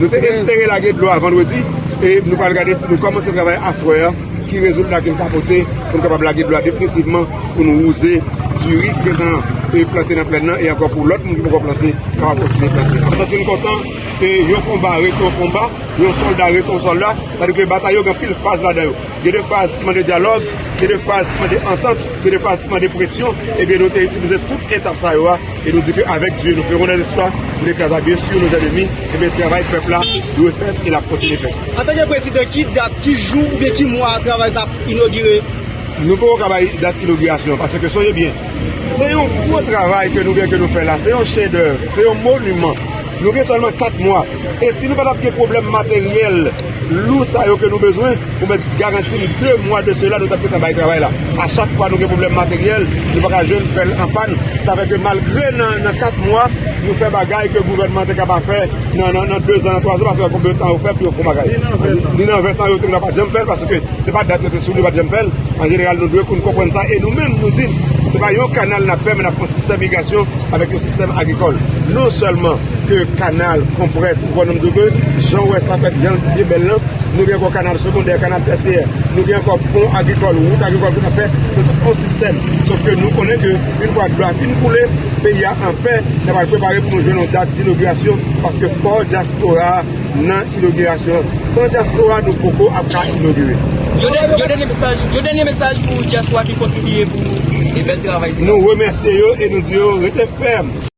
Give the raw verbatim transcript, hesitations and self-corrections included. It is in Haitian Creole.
Nou te espere lage dlo a vandredi, e nou pral gade si nou kòmanse travay aswè a, ki rezilta ke l ka pote, pou nou kapab lage dlo a definitivman, pou nou wouze diri ki gentan e plante nan plèn nan, e ankò pou lòt moun ki poko plante, kapab kontinye plante. Mwen santi m kontan, e yon konba rete yon konba, yon sòlda rete yon sòlda, sa vle di ke batay yo gen anpil faz ladan yo. Gen de faz ki mande dyalòg, gen de faz ki mande antant, gen de faz ki mande presyon, ebyen nou te itilize tout etap sa yo a, e nou di ke avec Dieu nous ferons des exploits, nou te kraze byen si nos ennemis, ebyen travay pèp la dwe fèt e l ap kontinye fèt. Antanke prezidan, ki dat, ki jou oubyen ki mwa travay sa ap inogire? Nou poko ka bay dat inogirasyon, paske sonje byen, se yon gwo travay ke nou gen ke nou fè la, se yon chedèv, se yon moniman. Nou gen sèlman kat mwa. E si nou pa t ap gen pwoblèm materyèl lou sa yo ke nou bezwen, pou mèt garanti li de mwa de sela, nou t ap gentan bay travay la. A chak fwa nou gen pwoblèm materyèl, nou pa ka jwenn pèl an pàn. Sa fè ke malgre nan, nan kat mwa, nou fè bagay ke gouvènman te ka pa fè nan, nan, nan dezan, nan twazan, paske konbyen tan yo fè pou yo fè yon bagay. Ni nan ven tan, yo te gentan pa t janm fè l, paske se pa dat yo te sou li, yo pa t janm fè l. An jeneral, nou dwe konn konprann sa, e nou menm, nou di, se pa yon kanal n ap fè, men n ap fè yon sistèm irigasyon avèk yon sistèm agrikòl. Non sèlman ke kanal konplèt, ou konprann m di w ke jan w wè sa fèt, jan l byen bèl lan, nou gen ankò kanal segondè, kanal tèsyè, nou gen ankò pon agrikòl, wout agrikòl ke n ap fè, se tout yon sistèm. Sòf ke nou konnen ke yon fwa dlo a fin koule, peyi a anpè, n ap al prepare pou nou jwenn yon dat dinogirasyon, paske fò dyaspora a nan inogirasyon. San dyaspora, nou poko ap ka inogire. Yon dè- yon dènye mesaj, yon dènye mesaj pou dyaspora ki kontribye pou e bèl travay sa. Nou remèsye yo e nou di yo rete fèm.